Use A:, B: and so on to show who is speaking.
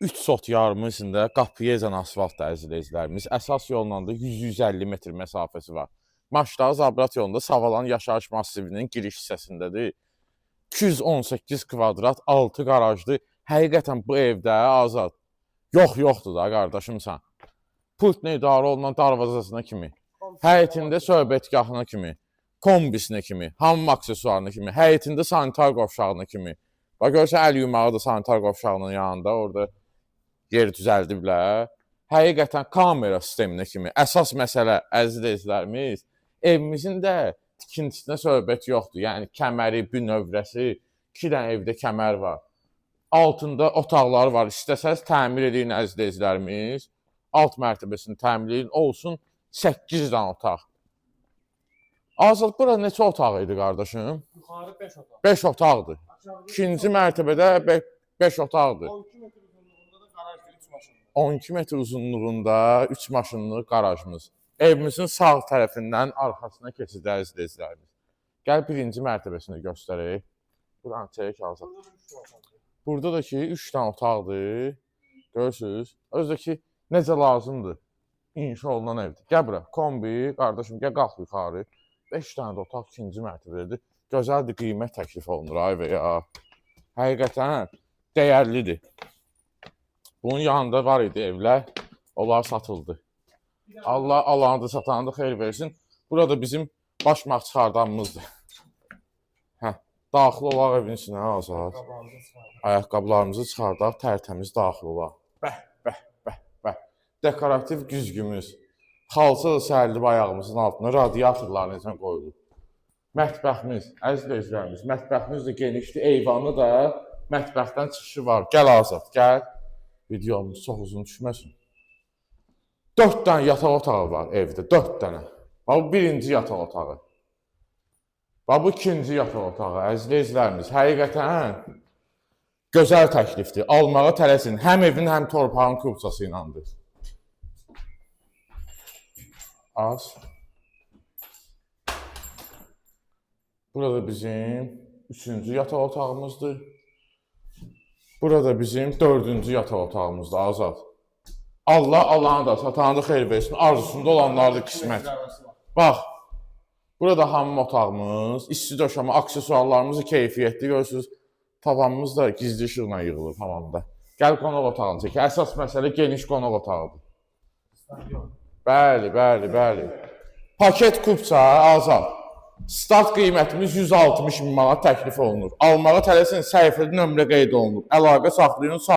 A: 3 sot yarımın içində qapıya ezən asfalt da, əziz izləyicilərimiz. Əsas yolla da 100-150 metr məsafəsi var. Maşdağı Zabrat yolunda Savalan yaşayış massivinin giriş hissəsindədir. 218 kvadrat, 6 qarajlı. Həqiqətən bu evdə Azad yox yoxdur da qardaşım sən. Pultla idarə olunan darvazasına kimi, həyətində söhbətgahına kimi, kombisinə kimi, hamam aksesuarına kimi, həyətində sanitar qovşağına kimi. Bax görürsən əl yumağı da sanitar qovşağının yanında orada yer düzəldiblər. Həqiqətən kamera sisteminə kimi. Əsas məsələ, əziz izləyicilərimiz, evimizin də tikintisinə söhbət yoxdur. Yəni kəməri, bünövrəsi, 2 dənə evdə kəmər var. Altında otaqları var. İstəsəz təmir eləyin, əziz izləyicilərimiz. Alt mərtəbəsini təmir eləyin, olsun 8 dənə otaq. Azad, bura neçə otaq idi qardaşım?
B: Yuxarı 5 otaq.
A: 5 otaqdır.
B: Aşağıda
A: İkinci mərtəbədə 5 otaqdır.
B: 12 metr uzunluğunda da qarajdır 3 maşınlı.
A: 12 metr uzunluğunda 3 maşınlı qarajımız. Evimizin sağ tərəfindən arxasına keçid, əziz izləyicilərimiz. Gəl birinci mərtəbəsini göstərək. Buranı çək Azad.
B: Burada da 3 otaqdır.
A: Burada da ki 3 dənə otaqdır. Görürsüz? Özü də ki necə lazımdır. İnşa olunan evdir. Gəl bura. Kombi, qardaşım, gəl qalx yuxarı. 5 dənə də otaq ikinci mərtəbədədir. Gözəldir, qiymət təklif olunur ay və ya. Həqiqətən dəyərlidir. Bunun yanında var idi evlər. Onlar satıldı.
B: Bir dənə
A: Allah alanı da satanı da xeyir versin. Burada bizim başmaq çıxardanımızdır. Hə, daxil olaq evin içinə Azad.
B: qabağımıza çıxardır.
A: Ayaqqabılarımızı çıxardaq, tərtəmiz daxil olaq. Bəh, bəh, bəh, bəh. Dekorativ güzgümüz. Xalça da sərilib ayağımızın altına, radiatorlar necə qoyulub. Mətbəximiz, əziz izləyicilərimiz, mətbəximiz də genişdir, eyvanı da mətbəxdən çıxışı var. Gəl Azad, gəl. Videomuz çox uzun düşməsin. 4 dənə yataq otağı var evdə, 4 dənə. Bax bu birinci yataq otağı. Bax bu ikinci yataq otağı, əziz izləyicilərimiz. Həqiqətən gözəl təklifdir. Almağa tələsin. Həm evin, həm torpağın kupçası iləndir. Az. Burada bizim üçüncü yataq otağımızdır. Burada bizim dördüncü yataq otağımızdır, Azad. Allah alanı da, satanı da xeyir versin. Arzusunda olanlar da qismət.
B: Arası var.
A: Bax, burada hamam otağımız, isti döşəmə, aksesuarlarımız da keyfiyyətli görürsünüz. Tavanımız da gizli işıqla yığılıb hamamda. Gəl qonaq otağını çək. Əsas məsələ geniş qonaq otağıdır.
B: Stadion.
A: Bəli, bəli, bəli. Paket kupça Azad. Start qiymətimiz 160 min manat təklif olunur. Almağa tələsin, səhifədə nömrə qeyd olunub. Əlaqə saxlayın.